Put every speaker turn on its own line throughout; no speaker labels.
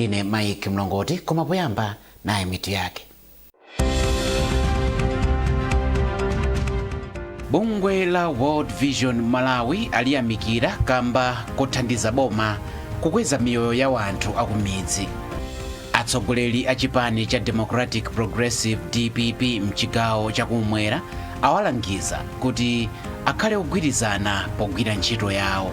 Ndine Mike Mlongoti, koma poyamba nayi mitu yake. Bungwe la World Vision Malawi aliyamikira kamba kothandiza boma kukweza miyoyo ya wanthu akumidzi. Atsogoleri a chipani cha Democratic Progressive, DPP, mchigawo chakumwera awalangiza kuti akhale ogwirizana pogwira ntchito yawo.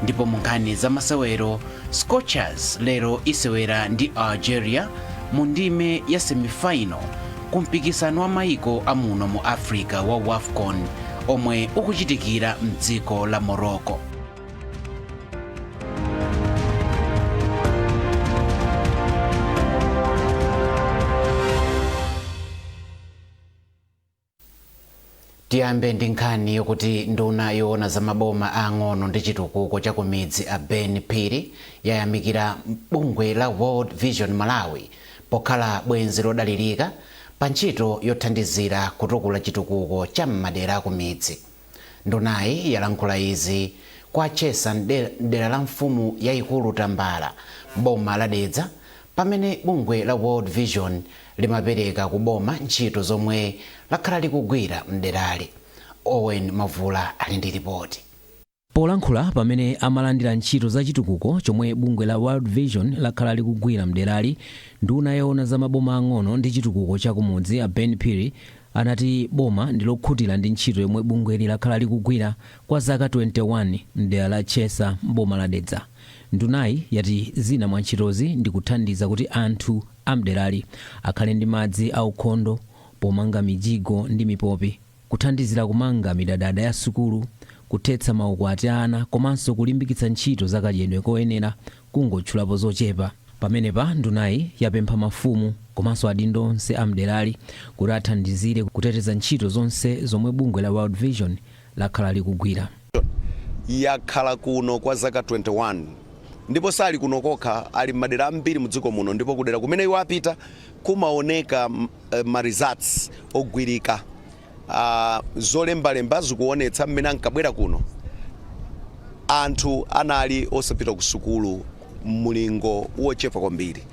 Ndipo mu nkhani za masewero, Scorchers lero isewera ndi Algeria mu ndime ya semifinal ku mpikisano wa maiko amuno mu Africa wa WAFCON omwe ukuchitikira mdziko la Morocco. Tiyambe ndi nkhani yokuti nduna yoona za maboma ang'ono ndi chitukuko cha kumidzi, a Ben Phiri, yayamikira bungwe la World Vision Malawi pokhala bwenzi lodalirika pa ntchito yothandizira kutukula chitukuko cha m'madera akumidzi. Ndunayi yalankhula izi kwa Chesa mdera la mfumu yayikulu Tambala boma la Dedza pamene bungwe la World Vision limapereka ku boma ntchito zomwe lakhala likugwira mderali. Owen Mavula ali ndi ripoti.
Polankhula pamene amalandira ntchito za chitukuko chomwe bungwe la World Vision lakhala likugwira mderali, nduna yoona za maboma ang'ono ndi chitukuko chakumudzi, a Ben Phiri, anati boma ndi lokhutira ndi ntchito yomwe bungweli lakhala likugwira kwa zaka 21 mdera la Chesa mboma la Dedza. Ndunayi yati zina mwa ntchitozi ndi kuthandiza kuti anthu amderali akhale ndi madzi aukhondo pomanga mijigo ndi mipopi, kuthandizira kumanga midadada ya sukulu, kuthetsa maukwati a ana komanso kulimbikitsa ntchito za kadyedwe koyenera, kungotchulapo zochepa. Pamenepa ndunayi yapempha mafumu komanso adindo onse a mderali kuti athandizire kuteteza ntchito zonse zomwe bungwe la World Vision lakhala likugwira.
Yakhala kuno kwa zaka 21 ndipo sali kuno kokha, ali m'madera ambiri mudziko muno, ndipo kudera kumene iwo apita kumaoneka ma results ogwirika. Zolembalemba zikuonetsa mmene ankabwera kuno anthu anali osapita ku sukulu mlingo wochepa kwambiri.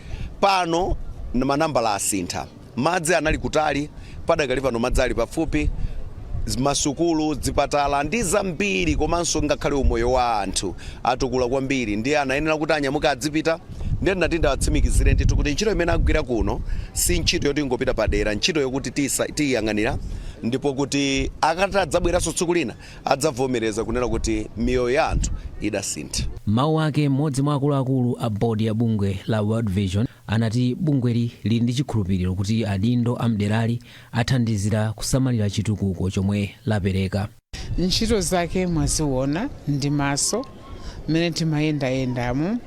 Pano manambala asintha. Madzi anali kutali, padakali pano madzi ali pafupi, masukulu, zipatala ndi zambiri, komanso ngakhale umoyo wa anthu atukula kwambiri. Ndiye anayenera kuti anyamuka adzipita. Ndiye ndinati ndawatsimikizire ndithu kuti ntchito imene agwira kuno si ntchito yoti ingopita padera, ntchito yokuti tiyiyang'anira, ndipo kuti akati adzabweranso tsiku lina adzavomereza kunena kuti miyoyo ya anthu idasintha.
Mawu ake, mmodzi mwa akuluakulu a bodi ya bungwe la World Vision anati bungweli lili ndi chikhulupiriro kuti adindo amderali athandizira kusamalira chitukuko chomwe lapereka.
Ntchito zake mwaziona ndi maso mmene timayendayendamo.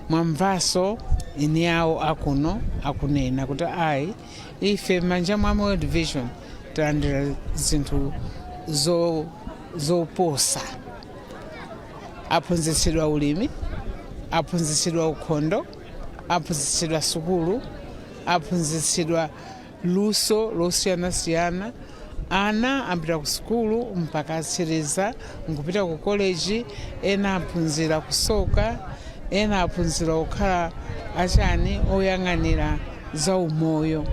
Mwamvanso eni awo akuno akunena kuti ayi, ife m'manja mwa World Vision talandira zinthu zoposa. Aphunzitsidwa ulimi, aphunzitsidwa ukhondo, aphunzitsidwa sukulu, aphunzitsidwa luso losiyanasiyana. Ana apita ku sukulu mpaka atsiriza nkupita ku koleji, ena aphunzira kusoka, ena aphunzira kukhala achani, oyang'anira za umoyo.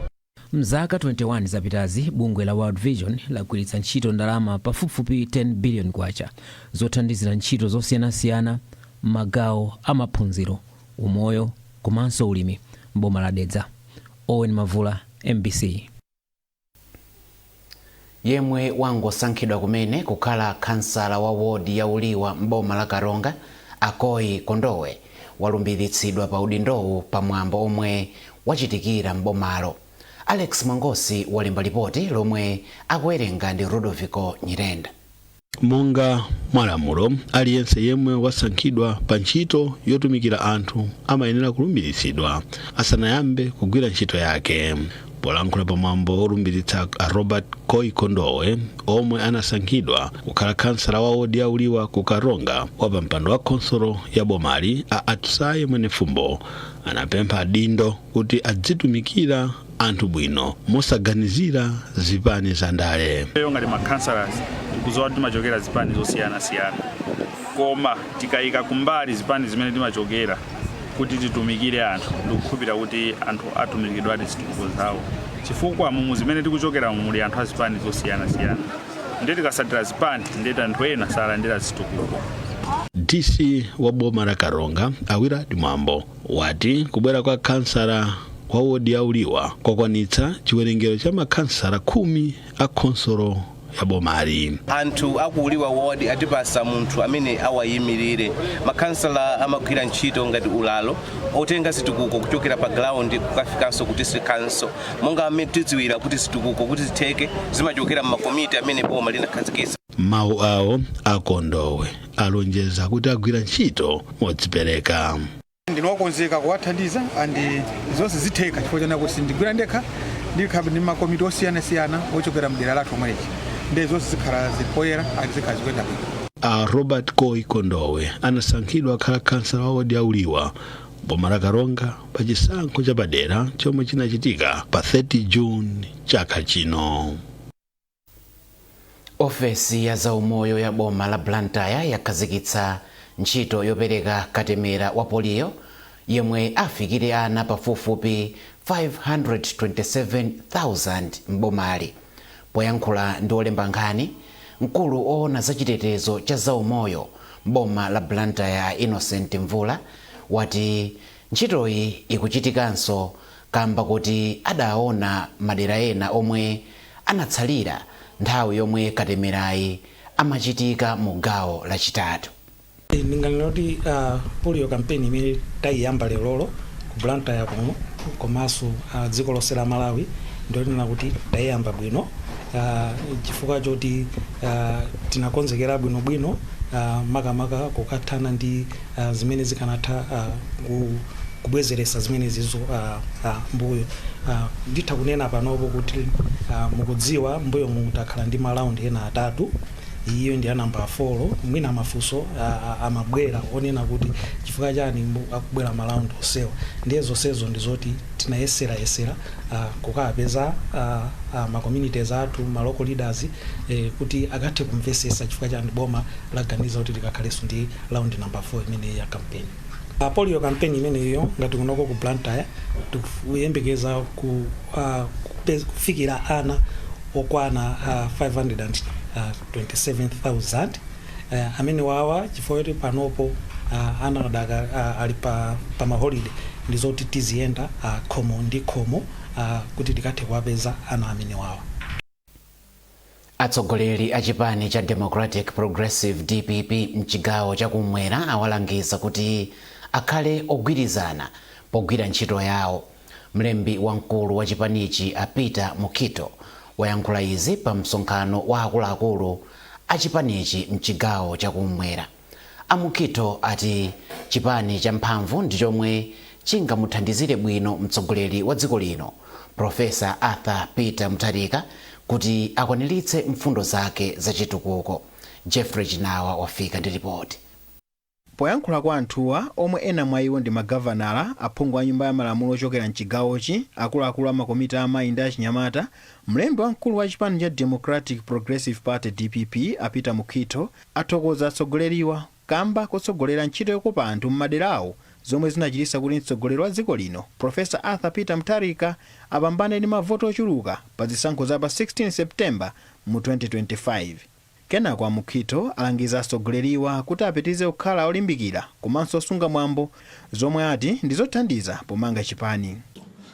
Mzaka 21 zapitazi, bungwe la World Vision lagwiritsa ntchito ndalama pafupifupi 10 billion kwacha zothandizira ntchito zosiyanasiyana m'magawo a maphunziro, umoyo komanso ulimi m'boma la Dedza. Owen Mavula, MBC.
Yemwe wangosankhidwa kumene kukhala khansala wa wodi ya Uliwa m'boma la Karonga, Akoi Kondowe, walumbiritsidwa pa udindowu pamwambo omwe wachitikira m'bomalo. Alex Mwangosi walemba lipoti lomwe akuwerenga ndi Rudoviko Nyirenda.
Monga mwa lamulo, aliyense yemwe wasankhidwa pa ntchito yotumikira anthu amayenera kulumbiritsidwa asanayambe kugwira ntchito yake. Polankhula pamwambo olumbiritsa a Robert Koi Kondowe omwe anasankhidwa kukhala khansala wa wodi ya Uliwa ku Karonga, wapampando wa khonsolo ya bomali a Atusaye Mwenefumbo anapempha adindo kuti adzitumikira anthu bwino mosaganizira zipani za ndale.
Ifeyo ngati makhansalas tikudziwa kuti timachokera zipani zosiyanasiyana, koma tikayika kumbali zipani zimene timachokera, Kuti titumikire anthu, ndikukhulupirira kuti anthu atumikidwadi zitukuko zawo, chifukwa mumu zimene tikuchokera muli anthu azipani zosiyanasiyana. Ndiye tikasatira zipani, ndeti anthu ena salandira zitukuko.
DC wa boma la Karonga, a Willard Mwambo, wati kubwera kwa kansala wa wodi ya Uliwa kwakwanitsa chiwerengero cha makhansala 10 a khonsolo ya bomali.
Anthu akuuliwa ward atipasa munthu amene awayimirire. Makhansala amagwira ntchito ngati ulalo otenga zitukuko kuchokera pa ground kukafikanso ku district council, monga amene tidziwira kuti zitukuko kuti zitheke zimachokera mmakomiti amene boma linakhazikitsa.
Mawu awo, akondowe alonjeza kuti agwira ntchito modzipereka.
Ndinokonzeka kuwathandiza and zonse zitheka chifukwa chana kuti sindigwira ndekha, ndikhala ndi makomiti osiyanasiyana ochokera mdera lathu omwechi, ndiye zonse zikhala zili poyera and zikhala zikuyenda bwino.
A Robert Koi Kondowe anasankhidwa kukhala kansala wa wodi ya Uliwa, boma la Karonga, pa chisankho chapadera chomwe chinachitika pa 30 June chaka chino.
Ofesi ya zaumoyo ya boma la Blantyre yakhazikitsa ntchito yopereka katemera wa poliyo yemwe afikire ana pafupifupi 527,000 m'bomali. Poyankhula ndi olemba nkhani, mkulu oona zachitetezo cha zaumoyo m'boma la Blantyre, Innocent Mvula, wati ntchitoyi ikuchitikanso kamba kuti adaona madera ena omwe anatsalira nthawi yomwe katemerayi amachitika mu gawo lachitatu.
Ndinganena kuti polio campaign imene tayiyamba lerolo ku Blantyre kuno komanso dziko lonse la Malawi, ndionena kuti tayiyamba bwino chifukwa choti tinakonzekera bwinobwino, makamaka kukathana ndi zimene zikanatha kubwezeresa zimene zizo mbuyo. Nditha kunena panopo kuti mukudziwa mbuyo mutakhala ndi ma round ena atatu, iyo ndi ya namba 4. Mwina mafunso amabwera onena kuti chifukwa chani akubwera ma round onsewa? Ndiye zonsezo ndi zoti tinayeserayesera kukapeza ma communities athu, ma local leaders, kuti akathe kumvesesa chifukwa chani boma laganiza kuti likakhalenso ndi round number 4 imene ya campaign, polio campaign imeneyo. Ngati kunoko ku Blantyre tikuyembekeza kufikira ana okwana 527,000 amene wawa, chifukwa choti panopo ana adaka ali pa ma holiday, ndizoti tiziyenda khomo ndi khomo kuti tikathe kuwapeza ana amene wawa.
Atsogoleri a chipani cha Democratic Progressive, DPP, mchigawo chakumwera awalangiza kuti akhale ogwirizana pogwira ntchito yawo. Mlembi wamkulu wa chipanichi, a Peter Mukhito, wayankhula izi pa msonkhano wa akuluakulu a chipanichi mchigawo chakumwera. A Mukhito ati chipani cha mphamvu ndi chomwe chingamuthandizire bwino mtsogoleri wa dziko lino, Professor Arthur Peter Mutharika, kuti akwaniritse mfundo zake zachitukuko. Jeffrey Chinawa wafika ndi ripoti.
Poyankhula kwa anthuwa, omwe ena mwa iwo ndi magavanala, aphungu a nyumba ya malamulo ochokera mchigawochi, akuluakulu a makomiti a amayi ndi achinyamata, mlembi wamkulu wa chipani cha Democratic Progressive Party, DPP, a Peter Mukhito, athokoza atsogoleriwa kamba kotsogolera ntchito yokopa anthu m'madera awo, zomwe zinachititsa kuti mtsogoleri wa dziko lino, Professor Arthur Peter Mutharika, apambane ndi mavoti ochuluka pa zisankho za pa 16 Septemba mu 2025. Kenako a Mukhito alangiza atsogoleriwa kuti apitirize kukhala olimbikira komanso osunga mwambo, zomwe ati ndi zothandiza pomanga chipani.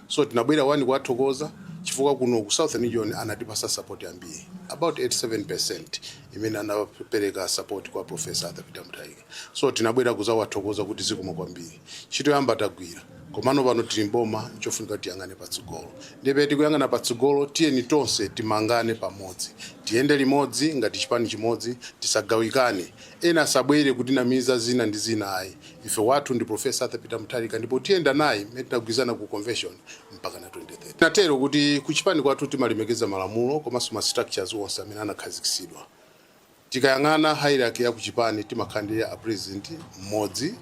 So tinabwera wani kuwathokoza chifukwa kuno ku Southern Region anatipasa support ambiri, about 87% imene anapereka support kwa Professor Arthur Peter Mutharika. So tinabwera kuzawathokoza kuti zikomo kwambiri, ntchito yamba tagwira, komano pano tili mboma, nchofunika tiyang'ane patsogolo. Ndipo tikuyang'ana patsogolo, tiyeni tonse timangane pamodzi, tiyende limodzi ngati chipani chimodzi, tisagawikane, ena asabwere kutinamiza zina ndi zina, ayi. Ife wathu ndi Professor Arthur Peter Mutharika ndipo tiyenda naye mmene tinagwirizana ku convention mpaka na 2030. Natero kuti kuchipani kwathu timalemekeza malamulo komanso ma structures onse amene anakhazikitsidwa. Tikayang'ana hierarchy ya kuchipani, timakhala ndi a president mmodzi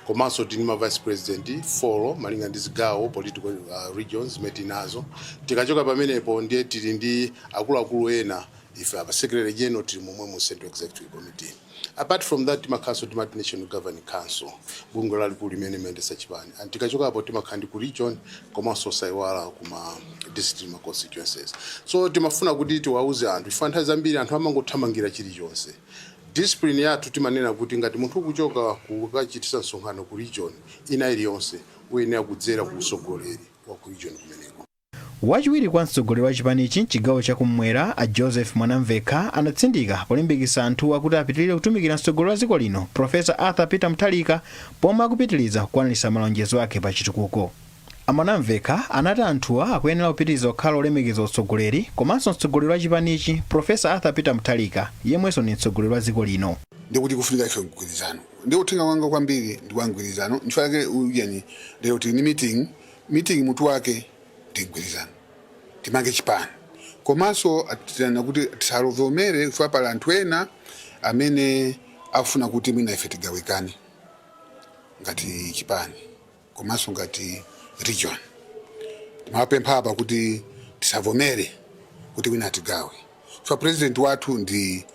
komanso tili ma vice president 4 malinga ndi zigawo, political regions zimene tinazo. Tikachoka pamenepo, ndiye tili ndi akuluakulu ena Ife apa secretary general tili momwe mu Central Executive Committee. Apart from that, timakhalanso timati National Governing Council, bungwe lalikulu limene limayendetsa chipani, and tikachokapo timakhala ndi ku region komanso osaiwala kuma district, ma constituencies. So timafuna kuti tiwauze anthu, chifukwa nthawi zambiri anthu amangothamangira chilichonse. Discipline yathu timanena kuti ngati munthu ukuchoka kukachitisa msonkhano ku region ina iliyonse, uyenera kudzera ku usogoleri wa ku region kumeneko.
Wachiwiri kwa mtsogoleri wa chipanichi mchigawo chakummwera, a Joseph Mwanamvekha, anatsindika polimbikitsa anthuwa kuti apitirire kutumikira mtsogoleri wa dziko lino, Profesa Arthur Peter Mutharika, pomwe akupitiriza kukwaniritsa malonjezo ake pa chitukuko. A Mwanamvekha anati anthuwa akuyenera kupitiriza kukhala olemekeza utsogoleri komanso mtsogoleri wa chipanichi, Profesa Arthur Peter Mutharika, yemwenso ndi mtsogoleri wa dziko lino.
Ndikuti kufunika ife mgwirizano. Ndi uthenga wanga kwambiri ndi wa mgwirizano. Nchifukwa chake ujeni lero tili ndi meeting. Meeting mutu wake ndi mgwirizano, timange chipani. Komanso atirana kuti tisalovomere chifukwa pali anthu ena amene afuna kuti mwina ife tigawikane ngati chipani komanso ngati region. Timapempha apa kuti tisavomere kuti wina atigawe, chifukwa president wathu ndi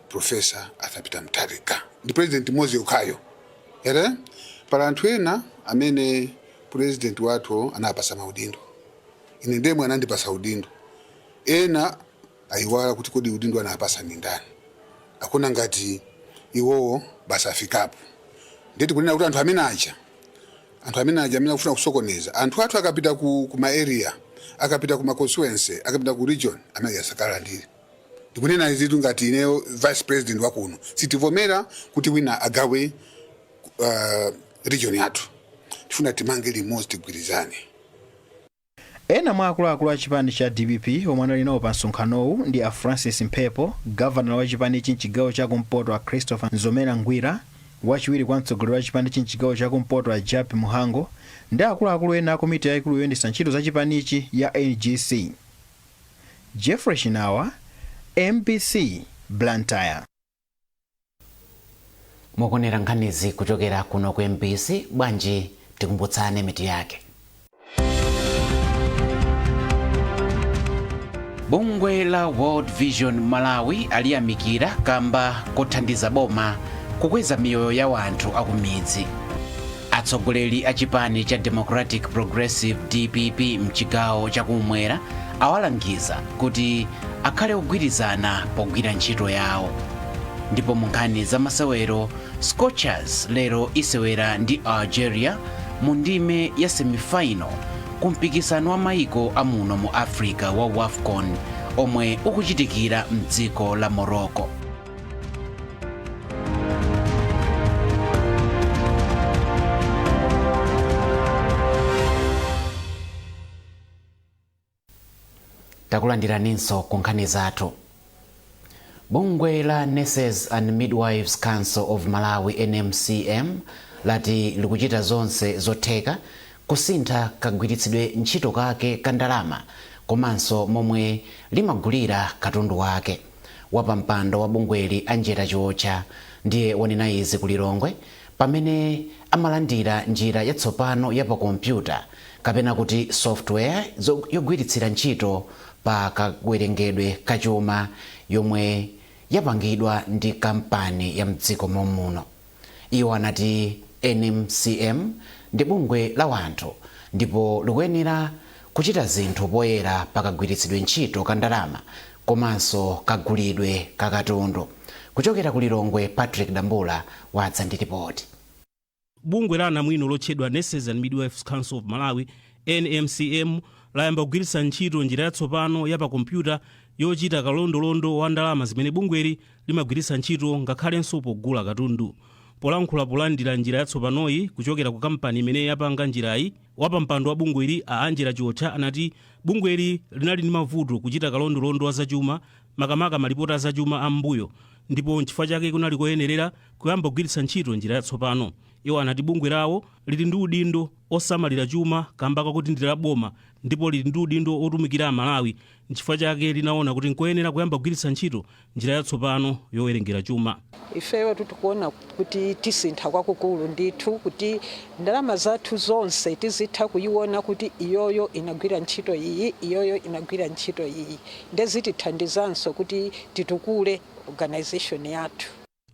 Professor Arthur Peter Mutharika, ndi president mmodzi yokhayo ere. Pali anthu ena amene president wathu anapasa maudindo, ine ndemwe anandipasa udindo. Ena ayiwala kuti kodi udindo anapasa ni ndani, akuna ngati iwowo basi afikapo. Nditi kunena kuti anthu amene aja amene akufuna kusokoneza anthu athu akapita ku ma area, akapita ku ma constituency, akapita ku region, amene asakalandire. Ndikunena izitu ngati ineyo vice president wakuno, sitivomera kuti wina agawe region yathu. Tifuna timange limodzi, tigwirizane.
Ena mwa akuluakulu a chipani cha DPP omwe anali nawo pa msonkhanowu ndi a Francis Mphepo, gavanala wa chipanichi mchigawo chakumpoto a Christopher Nzomera Ngwira, wachiwiri kwa mtsogoleri wa chipanichi mchigawo chakumpoto a Japi Muhango, ndi akuluakulu ena a komiti yayikulu yoyendetsa ntchito za chipanichi ya NGC. Jeffrey Chinawa, MBC, Blantyre.
Mukuonera nkhanizi kuchokera kuno ku MBC. Bwanji tikumbutsane mitu yake. Bungwe la World Vision Malawi aliyamikira kamba kothandiza boma kukweza miyoyo ya wanthu akumidzi. Atsogoleri a chipani cha Democratic Progressive, DPP, mchigawo chakumwera awalangiza kuti akhale ogwirizana pogwira ntchito yawo. Ndipo mu nkhani za masewero, Scorchers lero isewera ndi Algeria mu ndime ya semifinal ku mpikisano wa maiko amuno mu Africa wa WAFCON omwe ukuchitikira mdziko la Morocco. Takulandiraninso ku nkhani zathu. Bungwe la Nurses and Midwives Council of Malawi, NMCM, lati likuchita zonse zotheka kusintha kagwiritsidwe ntchito kake ka ndalama komanso momwe limagulira katundu wake. Wapampando wa bungweli, Angela Chiotcha, ndiye wanena izi ku Lilongwe pamene amalandira njira yatsopano ya pakompyuta kapena kuti software yogwiritsira ntchito pa kawerengedwe kachuma yomwe yapangidwa ndi kampani ya mdziko momuno. Iwo anati NMCM ndi bungwe la wanthu ndipo likuyenera kuchita zinthu poyera pakagwiritsidwe ntchito ka ndalama komanso kagulidwe ka katundu. Kuchokera ku Lilongwe, Patrick Dambula wadza ndi ripoti.
Bungwe la anamwino lotchedwa Nurses and Midwives Council of Malawi, NMCM, layamba kugwiritsa ntchito njira yatsopano ya pakompyuta yochita kalondolondo wa ndalama zimene bungweli limagwiritsa ntchito ngakhalenso pogula katundu. Polankhula polandira njira yatsopanoyi kuchokera ku kampani imene yapanga njirayi, wapampando wa bungweli a Angela Chiotcha anati bungweli linali ndi mavuto kuchita kalondolondo wa zachuma, makamaka malipoti azachuma am'mbuyo, ndipo nchifukwa chake kunali koyenerera kuyamba kugwiritsa ntchito njira yatsopano. Iwo anati bungwe lawo lili ndi udindo osamalira chuma kamba kakuti ndi la boma ndipo lili ndi udindo otumikira Amalawi, nchifukwa chake linaona kuti nkoyenera kuyamba kugwiritsa ntchito njira yatsopano yowerengera chuma.
Ifeyo tikuona kuti tisintha kwakukulu ndithu, kuti ndalama zathu zonse tizitha kuiona kuti iyoyo inagwira ntchito iyi, iyoyo inagwira ntchito iyi, ndezitithandizanso kuti titukule organization yathu.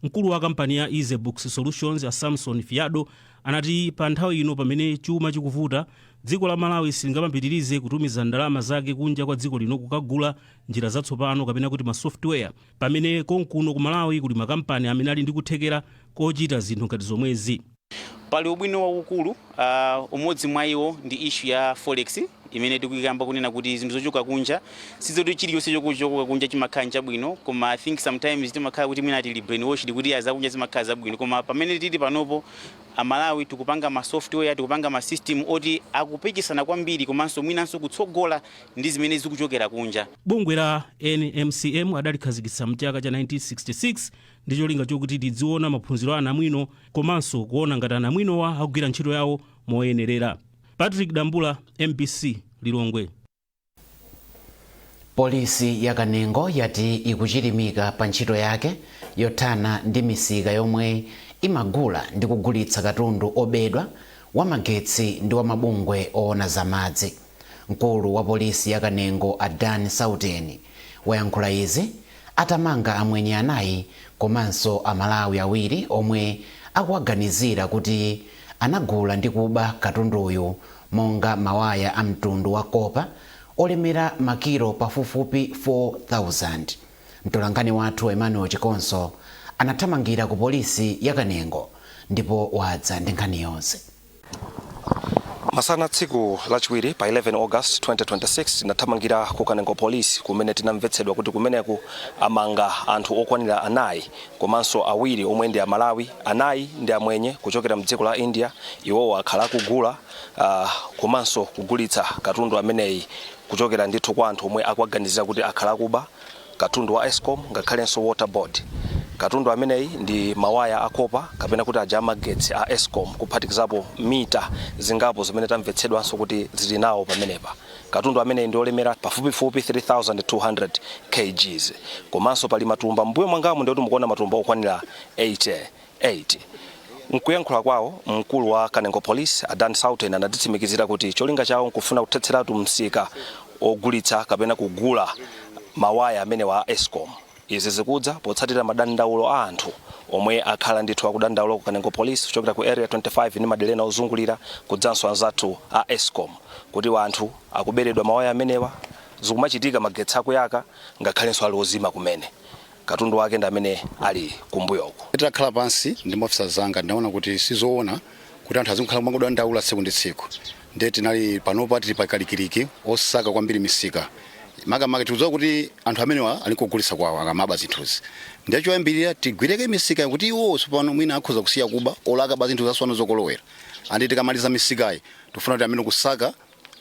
Mkulu wa kampani ya Easy Books Solutions, a Samson Fiado, anati pa nthawi ino pamene chuma chikuvuta, dziko la Malawi silingamapitirize kutumiza ndalama zake kunja kwa dziko lino kukagula njira zatsopano kapena kuti ma software, pamene konkuno ku Malawi kuli makampani amene ali ndi kuthekera kochita zinthu ngati zomwezi.
Pali ubwino waukulu. Umodzi mwa iwo ndi issue ya forex imene tikuyikamba, kunena kuti zinthu zochoka kunja, sizoti chiliyonse chochoka kunja chimakhala chabwino, koma I think sometimes timakhala kuti mwina tili brainwashed kuti azakunja zimakhala zabwino. Koma pamene tili panopo, Amalawi tikupanga ma software, tikupanga ma system oti akupikisana kwambiri komanso mwinanso kutsogola ndi zimene zikuchokera kunja.
Bungwe la NMCM adalikhazikitsa mchaka cha 1966 ndi cholinga chokuti lidziona maphunziro a anamwino komanso kuona ngati anamwinowa akugwira ntchito yawo moyenerera. Patrick Dambula, MBC, Lilongwe.
Polisi ya Kanengo yati ikuchilimika pa ntchito yake yothana ndi misika yomwe imagula ndi kugulitsa katundu obedwa wamagetsi ndi wamabungwe oona zamadzi. Mkulu wa polisi ya Kanengo, Adan Sauteni, wayankhula izi atamanga amwenye 4 komanso Amalawi 2 omwe akuwaganizira kuti anagula ndi kuba katunduyu, monga mawaya a mtundu wa copper olemera makilo pafupifupi 4000. Mtolankhani wathu Emmanuel Chikonso anathamangira ku polisi ya Kanengo ndipo wadza ndi nkhani yonse.
Masana tsiku Lachiwiri pa 11 August 2026, tinathamangira ku Kanengo Police kumene tinamvetsedwa kuti kumeneku amanga anthu okwanira 4 komanso 2 omwe ndi Amalawi, 4 ndi amwenye kuchokera mdziko la India. Iwowo akhala akugula komanso kugulitsa katundu ameneyi kuchokera ndithu kwa anthu omwe akuwaganizira kuti akhala akuba katundu wa ESCOM ngakhalenso Water Board. Katundu ameneyi ndi mawaya a copper kapena kuti aja amagetsi a ESCOM, kuphatikizapo mita zingapo zimene tamvetsedwanso kuti zili nawo pamenepa. Katundu ameneyi ndi olemera pafupifupi 3200 kgs, komanso pali matumba mbuyo mwangamu, ndikuti mukuona matumba okwanira 88. Mkuyankhula kwawo, mkulu wa Kanengo Police, Adan Sauten, anatitsimikizira kuti cholinga chawo nkufuna kuthetseratu msika ogulitsa kapena kugula mawaya amene wa ESCOM. Izi zikudza potsatira madandaulo a anthu omwe akhala ndithu akudandaula ku Kanengo Police kuchokera ku Area 25 ndi madera ena ozungulira, kudzanso anzathu a ESCOM, kuti anthu akuberedwa mawaya amenewa. Zikumachitika magetsi akuyaka ngakhalenso ali ozima kumene. Katundu wake ndi amene ali kumbuyoko.
Titakhala pansi ndi maofisa zanga, ndinaona kuti sizoona kuti anthu azikhala kumangodandaula tsiku ndi tsiku. Ndiye tinali panopa tili pakalikiliki osaka kwambiri misika, makamaka tikudziwa kuti anthu amenewa ali kugulitsa kwawo akamaba zinthuzi. Ndiye choyambirira tigwireke misika kuti iwo tsopano mwina akhoza kusiya kuba olo akaba zinthu zaswano zokolowera. Andi tikamaliza misikayi, tifuna kuti amene kusaka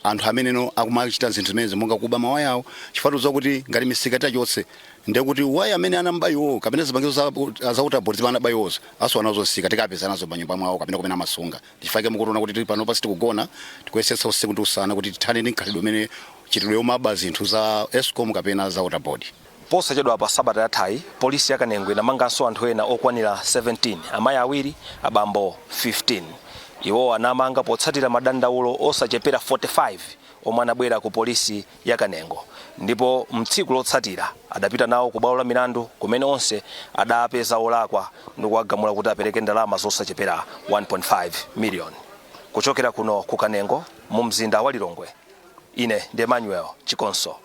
anthu ameneno akumachita zinthu zimenezi monga kuba mawayawo, chifukwa tikudziwa kuti ngati misika tachotse, ndiye kuti waya amene anamba iwo kapena zipangizo za Water Board zimene anaba iwozo aso anazosika tikapeza nazo manyumba mwawo kapena kumene amasunga. Chifukwa mukuona kuti tili panopa sitikugona, tikuyesetsa usiku ndi usana kuti tithane ndi mkhalidwe umene chitidwe yomaba zinthu za ESCOM kapena za Water Board.
Posachedwa pa sabata yathayi, polisi ya Kanengo inamanganso anthu ena okwanira 17, amayi 2, abambo 15. Iwowo anamanga potsatira madandaulo osachepera 45 omwe anabwera ku polisi ya Kanengo, ndipo mtsiku lotsatira adapita nawo ku bwalo la milandu kumene onse adapeza olakwa ndi kuwagamula kuti apereke ndalama zosachepera 1.5 million. Kuchokera kuno ku Kanengo mu mzinda wa Lilongwe, ine ndi Emmanuel Chikonso.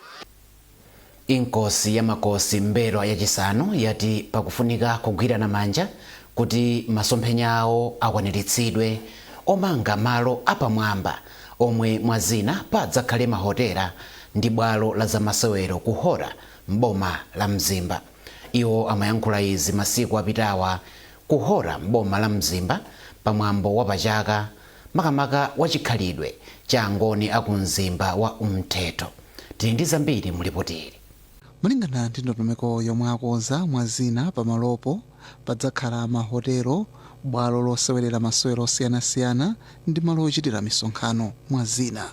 Inkosi ya Makosi Mbelwa yachisanu yati pakufunika kugwirana manja kuti masomphenya awo akwaniritsidwe omanga malo apamwamba omwe mwazina padzakhale mahotela ndi bwalo la zamasewero ku Hora mboma la Mzimba. Iwo amayankhula izi masiku apitawa ku Hora mboma la Mzimba pamwambo wa pachaka, makamaka wa chikhalidwe cha Angoni aku Mzimba wa Umthetho. Tili ndi zambiri mulipotili.
Malingana ndi ndondomeko yomwe akonza, mwa zina pamalopo padzakhala mahotelo, Bwalo losewerera masewero osiyanasiyana ndi malo ochitira misonkhano, mwa zina.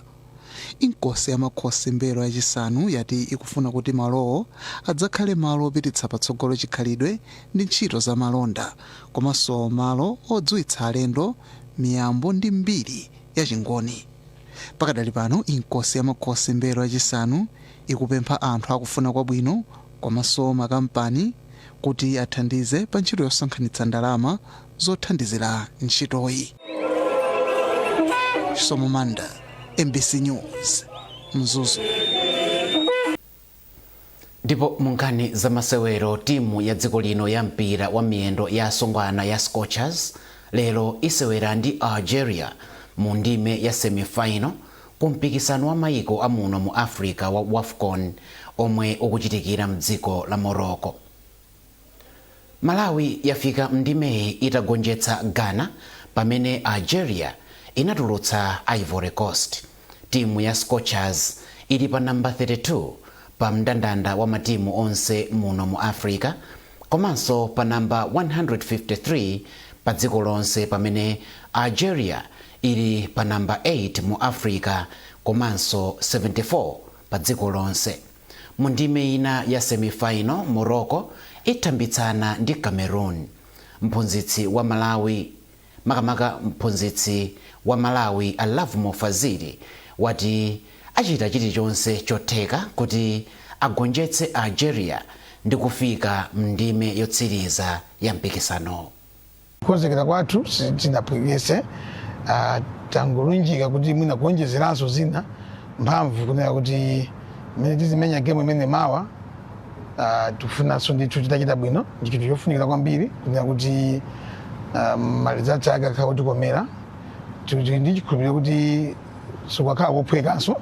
Inkosi yamakhosi Mbelwa yachisanu yati ikufuna kuti malowo adzakhale malo opititsa patsogolo chikhalidwe ndi ntchito za malonda, komanso malo odziwitsa alendo miyambo ndi mbiri ya Chingoni. Pakadali pano, Inkosi yamakhosi Mbelwa yachisanu ikupempha anthu akufuna kwabwino komanso makampani kuti athandize pa ntchito yosonkhanitsa ndalama zothandizira ntchitoyi. Chisomo Manda, MBC News, Mzuzu.
Ndipo mu nkhani za masewero, timu ya dziko lino ya mpira wa miyendo ya asungwana ya Scorchers lero isewera ndi Algeria mu ndime ya semifinal ku mpikisano wa mayiko amuno mu Africa wa WAFCON omwe ukuchitikira mdziko la Morocco. Malawi yafika mndimeyi itagonjetsa Ghana, pamene Algeria inatulutsa Ivory Coast. Timu ya Scorchers ili pa namba 32 pa mndandanda wa matimu onse muno mu Africa, komanso pa namba 153 pa dziko lonse, pamene Algeria ili pa namba 8 mu Africa komanso 74 pa dziko lonse. Mu ndime ina ya semifinal, Morocco ithambitsana ndi Cameroon. Mphunzitsi wa Malawi, makamaka mphunzitsi wa Malawi a Lovemore Fazili, wati achita chilichonse chotheka kuti agonjetse Algeria ndi kufika mndime yotsiriza ya mpikisano.
Kukonzekera kwathu sitinaphwekese, tangolunjika kuti mwina kuonjezeranso zina mphamvu, kunena kuti mmene tizimenya game imene mawa, tifunanso ndithu titachita bwino. Ndi chinthu chofunikira kwambiri kunena kuti ma results ake akhala kutikomera. Tili ndi chikhulupiriro kuti sikukakhala kophwekanso,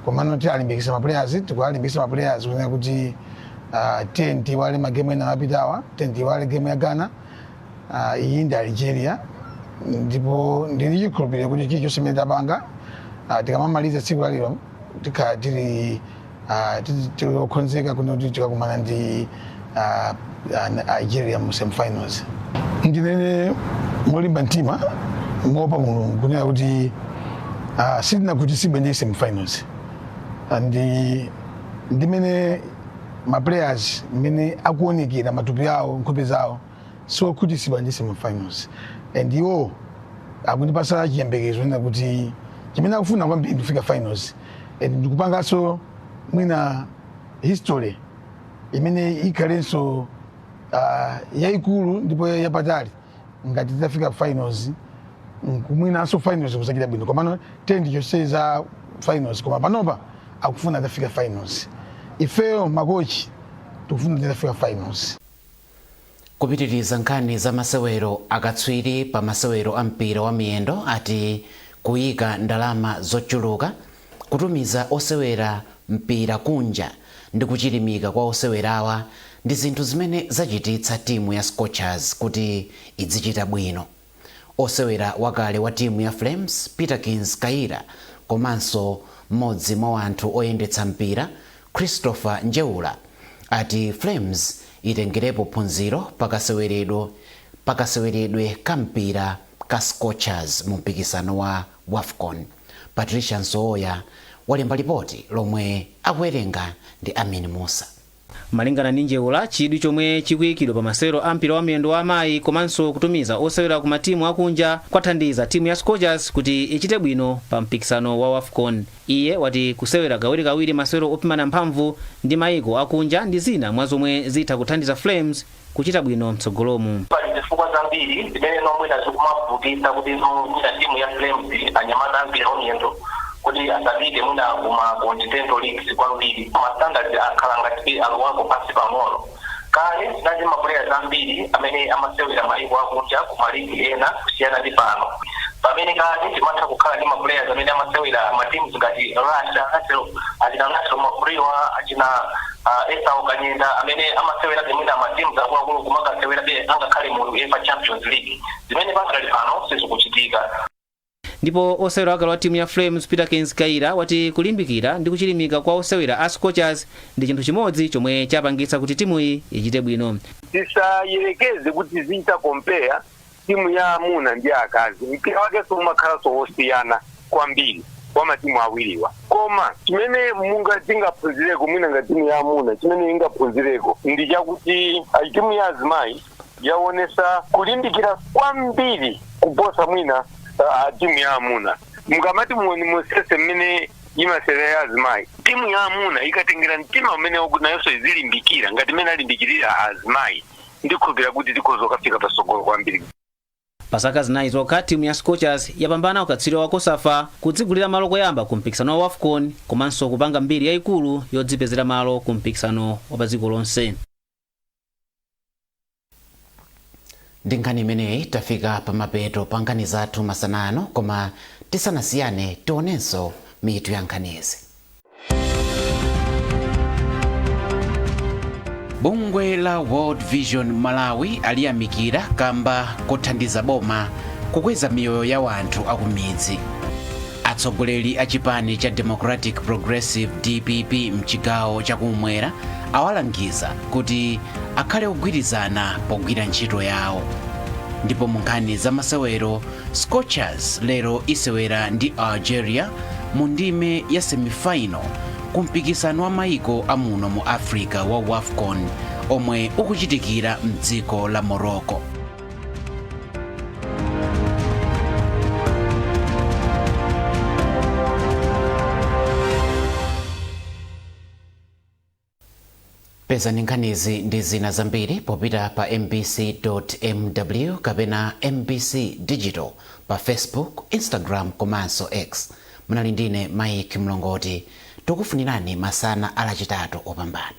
komano tialimbikisa ma players, tikualimbikisa ma players kunena kuti tiye tiwale magemu ena apitawa, tiye tiwale game ya Ghana, iyi ndi Algeria. Ndipo ndili chikhulupiriro kuti chilichonse chimene tapanga, tikamamaliza tsiku lalero tikhala tili okonzeka kuti tikakumana ndi Algeria mu semifinals. Ndinene molimba mtima, moopa Mulungu, kunena kuti sitinakhutitsidwe ndi semifinals. Ndi ndimene ma players mmene akuonekera, matupi awo, nkhope zawo, siokhutitsidwa ndi semifinals, and iwo akundipasa chiyembekezo nena kuti chimene akufuna kwambiri ndikufika finals and ndikupanganso mwina history imene ikhalenso yayikulu ndipo yapatali ngati titafika finals, kumwinanso finals kusachita bwino. Komano tendi chonse za finals, koma panopa akufuna atafika finals. Ifeyo makochi tikufuna titafika finals.
Kupitiriza nkhani za masewero, akatswiri pa masewero a mpira wa miyendo ati kuyika ndalama zochuluka, kutumiza osewera mpira kunja ndi kuchilimika kwa osewerawa ndi zinthu zimene zachititsa timu ya Scorchers kuti idzichita bwino. Osewera wakale wa timu ya Flames, Peterkins Kaira, komanso mmodzi mwa anthu oyendetsa mpira, Christopher Njeula, ati Flames itengerepo phunziro pakaseweredwe ka mpira ka Scorchers mu mpikisano wa WAFCON. Patricia Nsoya walemba lipoti lomwe akuwerenga ndi Amin Musa.
Malingana ndi Njeula, chidwi chomwe chikuyikidwa pa masewero a mpira wa miyendo wa amayi komanso kutumiza osewera ku matimu akunja kwathandiza timu ya Scorchers kuti ichite bwino pa mpikisano wa WAFCON. Iye wati kusewera kawirikawiri masewero opimana mphamvu ndi mayiko akunja ndi zina mwa zomwe zitha kuthandiza Flames kuchita bwino mtsogolomu.
Pali zifukwa zambiri zimene nomwina zikumavutitsa kuti no mwina timu ya Flames, anyamata ampira wamiyendo, kuti asapite mwina kuma continental leagues kwambiri. Ma standards akhala ngati alowako pansi pang'ono. Kale zinali ma players ambiri amene amasewera mayiko akunja kuma ligi ena kusiyana ndi pano, pamene kale timatha kukhala ndi ma players amene amasewera ma teams ngati Russia, achina Russell Mafuriwa, achina Esau Kanyenda, amene amasewera mwina ma teams akuluakulu, kumakasewerabe angakhale mu UEFA Champions League, zimene pakali pano sizikuchitika.
Ndipo osewera wakale wa timu ya Flames, Peterkins Kaira, wati kulimbikira ndi kuchilimika kwa osewera a Scorchers ndi chinthu chimodzi chomwe chapangitsa kuti timuyi ichite bwino.
Tisayerekeze kuti zichita compare.
Timu ya amuna ndi akazi, mpira wakenso umakhalanso wosiyana kwambiri wa matimu awiriwa. Koma chimene munga tingaphunzireko mwina nga timu ya amuna, chimene ingaphunzireko ndi chakuti timu ya azimayi yaonesa kulimbikira kwambiri kuposa mwina timu ya amuna. Mukamati musese mmene imasewera ya azimayi, timu ya amuna ikatengera mtima umene wakuti nayonso izilimbikira ngati mmene alimbikirira azimayi, ndikhulupira kuti tikhoza kukafika pasogolo kwambiri.
Pa zaka 4 zokha, timu ya Scorchers yapambana ukatswiri wa COSAFA, kudzigulira malo koyamba ku mpikisano wa WAFCON komanso kupanga mbiri yayikulu yodzipezera malo ku mpikisano wa pa dziko lonse.
Ndi nkhani imeneyi tafika pamapeto pa nkhani zathu masana ano, koma tisanasiyane tionenso mitu ya nkhanizi. Bungwe la World Vision Malawi aliyamikira kamba kothandiza boma kukweza miyoyo ya wanthu akumidzi. Atsogoleri a chipani cha Democratic Progressive, DPP, mchigawo chakumwera awalangiza kuti akhale ogwirizana pogwira ntchito yawo. Ndipo mu nkhani za masewero, Scorchers lero isewera ndi Algeria mu ndime ya semifinal ku mpikisano wa maiko amuno mu Africa wa WAFCON omwe ukuchitikira mdziko la Morocco. Pezani nkhanizi ndi zina zambiri popita pa mbc.mw kapena MBC Digital pa Facebook, Instagram komanso X. Munali ndine Mike Mlongoti. Tikufunirani masana alachitatu opambana.